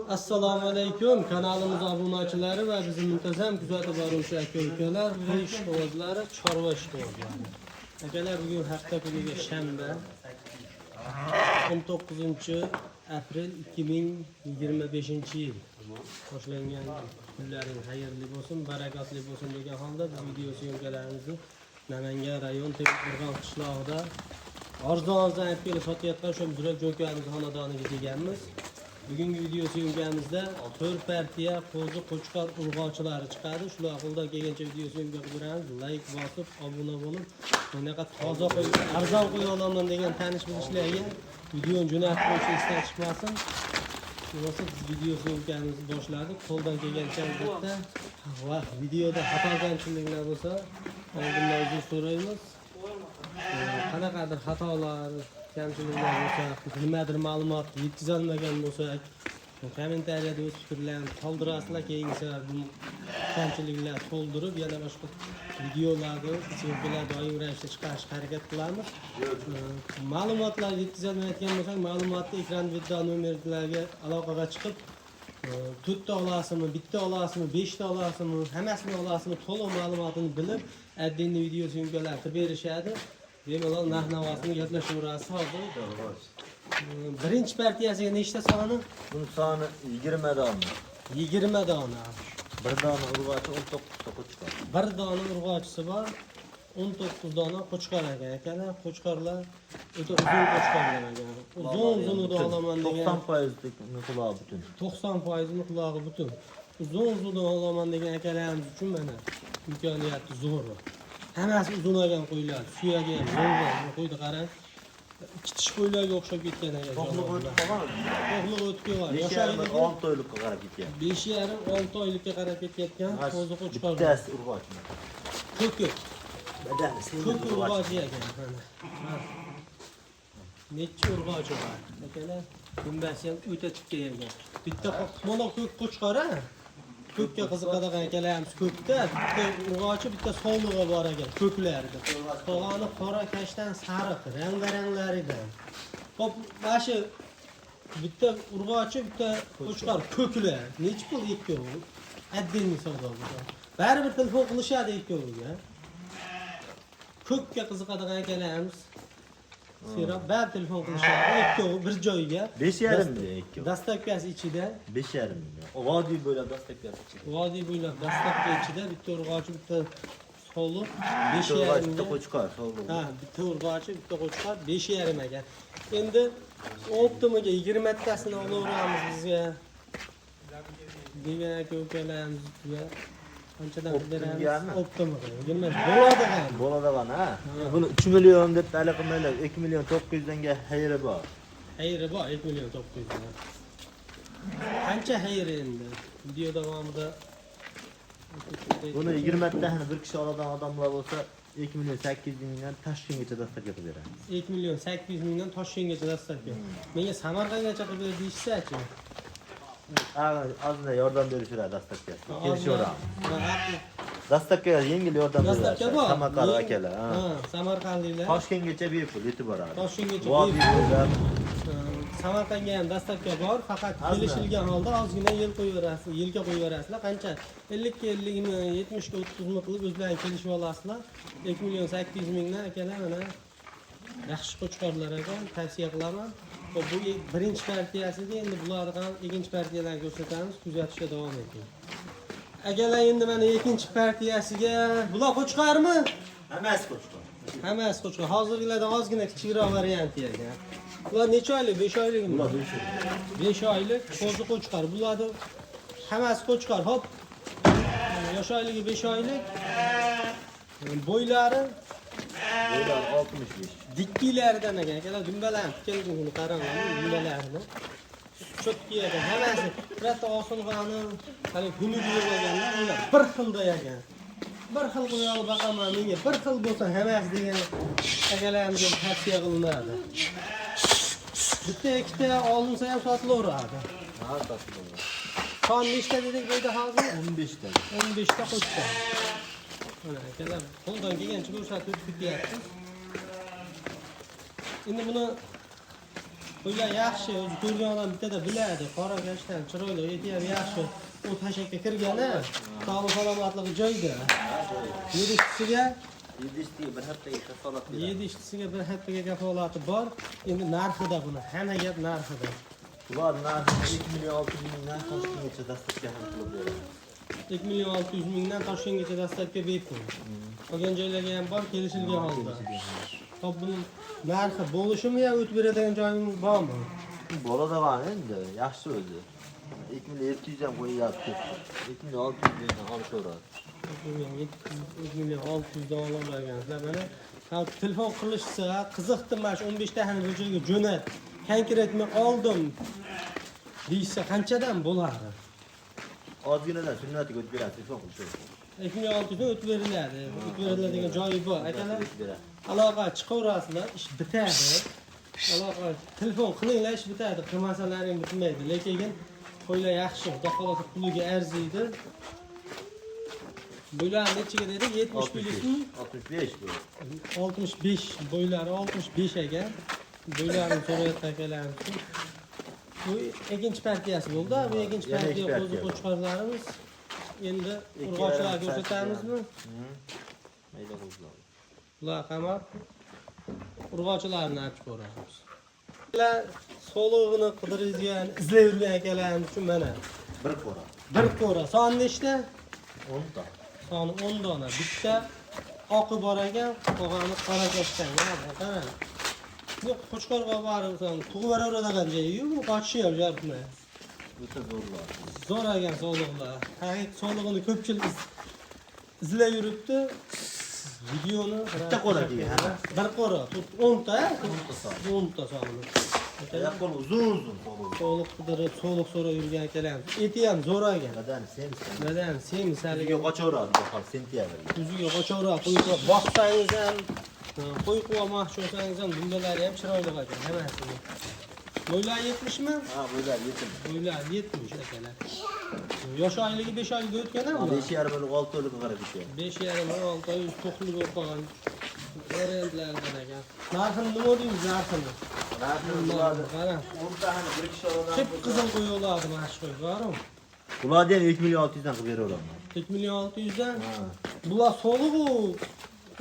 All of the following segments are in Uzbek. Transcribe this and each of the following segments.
Assalomu alaykum kanalimiz obunachilari va bizni muntazam kuzatib boruvchi aka ukalar, qo'y ishqibozlari, chorva ishqibozlari. Akalar, bugun hafta kuniga shanba, 19 aprel 2025 yil. Boshlangan kunlaring xayrli bo'lsin, barakotli bo'lsin degan holda biz video syomkalarimizni Namangan rayon Tepaqo'rg'on qishlog'ida arzon arzon olib kelib sotayotgan o'sha Muzrab Jo'kamiz xonadoniga kelganmiz. Bugungi video syomkamizda 4 partiya qo'zi, qo'chqor urg'ochilari chiqadi. Shular qo'ldan kelgancha video syomka qilib beramiz. Like bosib, obuna bo'lib, bunaqa toza qo'y, arzon qo'ya olaman degan tanish bilishlarga videoni jo'natib qo'yish esdan chiqmasin. Bo'lmasa biz video syomkamizni boshladik. Qo'ldan kelgancha albatta va videoda xato kamchiliklar bo'lsa, oldindan uzr so'raymiz. Qanaqadir xatolar, kamchiliklar bo'lsa, nimadir ma'lumot yetkazolmagan bo'lsak, kommentariyada o'z fikrlarini qoldirasizlar. Keyingi safar bu kamchiliklar to'ldirib, yana boshqa videolarni, syomkalar doimiy ravishda chiqarishga harakat qilamiz. Ma'lumotlar yetkazolmayotgan bo'lsak, ma'lumotni ekran video nomerlarga aloqaga chiqib, to'rtta olasizmi, bitta olasizmi, beshta olasizmi, hammasini olasizmi, to'liq ma'lumotini bilib, отдельный video syomkalar qilib berishadi. Bemalol narx navosini gaplashaverasiz. Hozir birinchi partiyasiga nechta soni? Bunun soni 20 dona. 20 dona. Bir dona urg'ochi, 19 ta qo'chqor. Bir dona urg'ochisi bor, 19 dona qo'chqor ekan. Akalar, qo'chqorlar o'ta uzun qo'chqorlar ekan. Uzun uzunini olaman degan 90% qulog'i butun. 90 foizini qulog'i butun. Uzun uzun olaman degan akalarimiz uchun mana imkoniyati zo'r. Hammasi uzun olgan qo'ylar, suyagi ham zo'r. Qo'yni qarang. Ikki tish qo'ylarga o'xshab ketgan ekan. To'qliq o'tib qolgan. To'qliq o'tib qolgan. 5,5 Yoshligi 6 oylikqa qarab ketgan. 5,5 6 oylikka qarab ketayotgan qo'zi qo'chqor. Bittasi urg'ochi. Ko'k. Badani semiz Ko'k urg'ochi. Urg'ochi ekan mana. Ha. Necha urg'ochi bor. Akalar, dumbasi ham o'ta tikka ekan. Bitta mana ko'k qo'chqor a. Ko'kka qiziqadigan akalarimiz ko'kda bitta urg'ochi, bitta sovlig'i bor ekan ko'klarda. Qolgani qora, kashtan, sariq, rang-baranglaridan. Xo'p, mana shu bitta urg'ochi, bitta qo'chqor ko'klar. Necha pul ikkovi? Отдельный savdo bu. Baribir telefon qilishadi ikkoviga. Ko'kka qiziqadigan akalarimiz Serop bari telefon qilishadi. Ikkovi bir joyga. 5,5 million ikkovi. Доставка si ichida. 5,5 million. Vodiy bo'ylab доставка si ichida. Vodiy bo'ylab доставка ichida, bitta urg'ochi, bitta sovliq besh Bitta urg'ochi, bitta yarimga. qo'chqor, sovliq. Ha, bitta urg'ochi, bitta qo'chqor 5,5 ekan. Endi оптом iga 20 tasini olaveramiz bizga degan aka ukalarimizga qanchadan qilib beramiz? Оптом gami? Оптом iga 20 bo'ladi ham. Bo'ladi ha. Buni 3 million deb talab qilmanglar. 2 million 900 danga xayri bor. Xayri bor 2 million 900 dan. Qancha xayri, endi video davomida. Buni 20 tasini bir kishi oladigan odamlar bo'lsa, 2 million 800 mingdan Toshkentgacha доставка qilib beramiz. 2 million 800 mingdan Toshkentgacha доставка. Menga Samarqandgacha qilib ber deyishsa-chi? Ozgina yordam berishadi доставка si. Kelishaveramiz. Ha. Доставка yengil yordam Доставка beradi. Bor. Samarqand akalar. Ha. Ha, samarqandliklar. Toshkentgacha bepul yetib boradi. Toshkentgacha Vodiy bepul. bo'ylab. Ha, Samarqandga ham доставка bor, faqat Ozgina. Kelishilgan holda ozgina yel qo'yaverasiz, yelka qo'yaverasizlar. Qancha? 50 ga 50 mi, 70 ga 30 mi qilib o'zlaring kelishib olasizlar. 2 million 800 mingdan akalar, mana yaxshi qo'chqorlar ekan, tavsiya qilaman. Xo'p, bu birinchi partiyasida, endi bularni ham ikkinchi partiyalarni ko'rsatamiz, kuzatishda davom eting. Akalar, endi mana ikkinchi partiyasiga, bular qo'chqormi? Hammasi qo'chqor. Hammasi qo'chqor. Hozirgilardan ozgina kichikroq varianti ekan. Bular necha oylik? 5 oylikmi? Bular 5 oylik. 5 oylik qo'zi qo'chqor. Bularni hammasi qo'chqor. Hop. Yosh oyligi 5 oylik. Bo'ylari Bo'ylari 65. Dikkilaridan ekan. Akalar, dumbalarni tikkalligini qaranglar, dumbalarini. Чётко ekan. Hammasi birorta osilg'ani, hali xunugi yo'q ekanda, ular bir xilda ekan. Bir xil qo'ya olib boqaman, menga bir xil bo'lsa hammasi degan akalarimizga tavsiya qilinadi. Bitta ikkita olinsa ham sotilaveradi. Ha, sotiladi. Son nechta dedik bu yerda hozir? 15 ta. 15 ta qo'chqor. Mana akalar, qo'ldan kelgancha ko'rsatib o'tib ketyapmiz. Endi buni Qo'ylar yaxshi, o'zi ko'rgan odam bittada biladi. Qora kashtan, chiroyli, eti ham yaxshi. U tashakka kirgani, sog'lik salomatligi joyida. Yedishchisiga Yedishtiga bir haftaga kafolat beradi. Yedishchisiga bir haftaga kafolati bor. Endi narxida buni, hamma gap narxida. Bular narxi 2 million 600 mingdan Toshkentgacha dastavka ham qilib beradi. 2 million 600 mingdan Toshkentgacha dastavka bepul. Qolgan joylarga ham bor, kelishilgan holda. Hop, buni narxi bo'lishimi yo o'tib beradigan joyimiz bormi? Bo'ladi var endi, yaxshi o'zi. 2 million 700 ham qo'yyapti. 2 million 600 mingdan olishaveradi. 2 million 700, 2 million 600 dan olavergansizlar. Mana ha, telefon qilishsa, qiziqdi mana shu 15 tani bir joyga jo'nat. Konkretni oldim deyishsa qanchadan bo'ladi? Ozginadan sunnatiga o'tib beradi, telefon qilishaveradi. 2 million 600 dan o'tib beriladi. O'tib beriladigan joyi bor. Akalar, O'tib beradi. aloqa chiqaverasizlar, ish bitadi. Aloqa telefon qilinglar, ish bitadi. Qilmasalaring bitmaydi. Lekin qo'ylar yaxshi, xudo xohlasa puliga arziydi. Bo'ylari nechiga dedik? 70 plyusmi? 65 bu. 65 bo'ylari 65 ekan. Bo'ylarini so'rayotgan akalarimiz uchun. Bu ikkinchi partiyasi bo'ldi. Bu ikkinchi Yana ikki partiya qo'zi partiya. qo'chqorlarimiz. Endi Ikki urg'ochilar yarim ko'rsatamizmi? Mayda qo'zlar. Bular qamab urg'ochilarni olib ko'ramiz. Bular so'lig'ini qidirgan, izlab yurgan akalarimiz uchun mana Bir qo'ra. bir qo'ra. Soni nechta? 10 ta. Soni 10 dona. Bitta oqi bor ekan, qolgani qora kashtan. Mana bu qarang. Bu qo'chqorga borib, tug'ib yuboraveradigan joyi yo'q, bu qochishi ham jartma. O'ta zo'rlar. Zo'r ekan so'liqlar. Haqiqiy so'lig'ini ko'pchilik izlab yuribdi. Videoni Bitta qo'ra degan, ha. Bir qo'ra, 10 ta, 10 ta son. 10 ta soni. Oyoq qo'l uzun uzun qo'li. So'liq qidirib, so'liq so'rab yurgan akalarimiz. Eti ham zo'r ekan. Badani semiz. Badan semiz haligi. Yuziga qochaveradi bu hol sentyabrga. Yuziga qochaveradi, qo'y quvib boqsangiz ham, qo'y quvmoqchi bo'lsangiz ham dumbalari ham chiroyli ekan hammasini. Bo'ylari 70 mi? Ha, bo'ylari 70. Bo'ylari 70 akalar. Yosh oyligi 5 oyga o'tgan ha bular? 5,5 yil 6 oylik qarab ketgan. 5,5 oy, 6 oy to'qli bo'lib qolgan variantlardan ekan. Narxini nima deymiz narxini? Narxini bularni Qarang. 10 tani bir kishi oladi. Qip qizil qo'yiladi mana shu qo'y, boru. Bularni ham 2 million 600 dan qilib beraveraman. 2 million 600 dan. Ha. Bular so'liq u.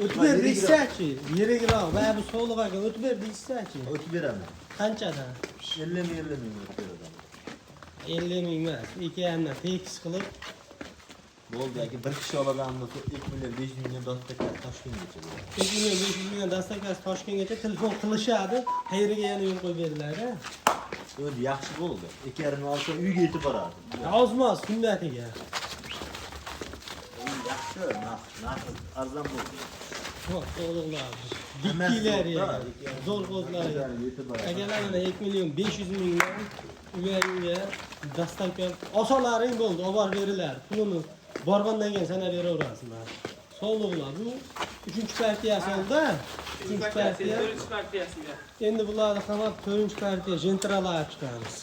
O'tib ber deyishsa-chi, yirikroq, va bu so'liq ekan, o'tib ber deyishsa-chi. O'tib beraman. Qanchadan? 50 ming 50 ming o'tib beraman. 50 ming emas, 2,5 tekis qilib Bo'ldi, aka bir kishi oladigan bo'lsa 2 million 500 mingdan dostavka Toshkentgacha bo'ladi. 2 million 500 mingdan dastavkasi Toshkentgacha telefon qilishadi, qayeriga yana yo'l qo'yib beriladi. O'zi yaxshi bo'ldi. 2,5 olsa uyga yetib boradi. Ozmos sunnatiga. Yaxshi, narx arzon bo'ldi. Xo'p, to'g'rilar. Dikkilar zo'r qo'zlar. Yetib boradi. Akalar mana 2 million 500 mingdan uylaringga dastavka olsalaring bo'ldi, olib borib beriladi. Pulini borgandan keyin sanab beraverasizlar. Sovliqlar bu 3-partiyasi oldi. 3-partiya. 4 partiyasiga. Endi bularni qamab 4-partiya jentralar chiqamiz.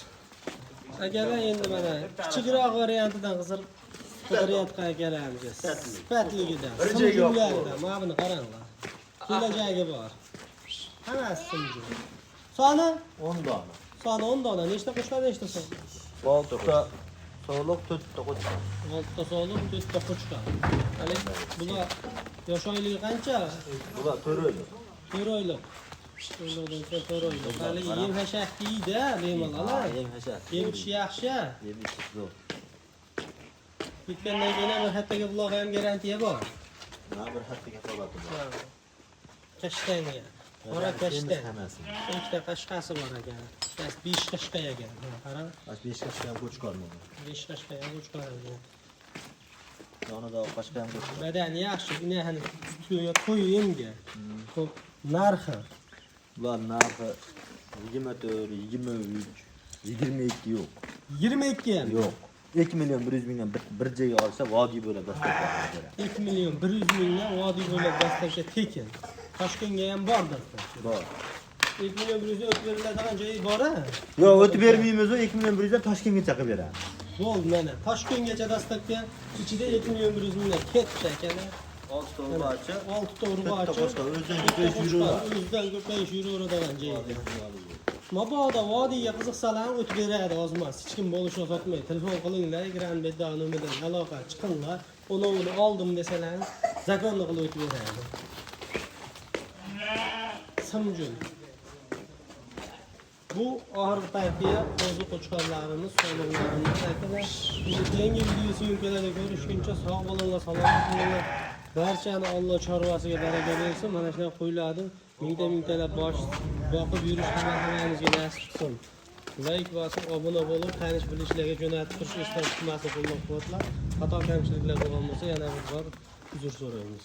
Akalar endi mana kichikroq variantidan qizir qidirayotgan akalarimizga sifatligidan, Bir joyga olib simjumlaridan mana buni qaranglar. Kelajagi bor. Hammasi simjum. Soni 10 dona. Soni 10 dona. Nechta qo'shqar, nechta son? 6 ta so'liq, 4 ta qo'chqor. 6 ta so'liq, 4 ta qo'chqor. Hali bular yosh oyligi qancha? Bular 4 oylik. 4 oylik. 4 oylikdan 4 oylik. Hali yem hashak yeydi, bemalol. Yem hashak. Yem ichishi yaxshi. Yem ichishi zo'r. Bitgandan keyin ham bir haftaga buloq ham garantiya bor. Ha, bir hafta kafolati bor. Kashtanga. Qora kashtan. Hammasi. Ikkita qashqasi bor ekan. Bittasi 5 qashqa ekan. Ha, qarang. 5 qashqa ham qo'chqor bor. 5 qashqa ham qo'chqor ekan. Yonida qashqa ham qo'chqor. Badani yaxshi, inahani sutiga to'y yemga. Xo'p, narxi Bular narxi 24, 23, 22 yo'q. 22 ham. Yo'q. 2 million 100 mingdan bir joyga olsa vodiy bo'lib dastavka qilib beradi. 2 million 100 mingdan vodiy bo'ylab dastavka tekin. Toshkentga ham bor dastavka. Bor. 2 million 100 dan o'tib beriladigan joyi bor-a? Yo'q, o'tib bermaymiz, 2 million 100 dan Toshkentgacha qilib beradi. Bo'ldi mana. Toshkentgacha dastavka ichida 2 million 100 mingdan ketdi akalar. 6 ta urg'ochi, 6 ta 4 ta urg'ochi. qo'chqor, o'zidan ko'payish yuraveradi. O'zidan ko'payish yuraveradigan joyi. Mabodo vodiyga qiziqsalar ham o'tib beradi ozmas. Hech kim bo'lishni sotmaydi. Telefon qilinglar, ekran betda nomeridan aloqa chiqinglar. Uni oldim desalar, zakonni qilib o'tib beradi. Simjun. Bu oxirgi paytda qo'zi qo'chqorlarimiz, sog'liqlarimiz aytaman. Keyingi video syomkalarda ko'rishguncha sog' bo'linglar, salomat bo'linglar. Barchani Alloh chorvasiga baraka bersin. Mana shunday qo'ylarni mingta mingtalab bosh boqib yurish hammamizga nasib qilsin. Layk bosib, obuna bo'lib, tanish bilishlarga jo'natib turish esdan chiqmasin, qo'llab-quvvatlab. Xato kamchiliklar bo'lgan bo'lsa, yana bir bor uzr so'raymiz.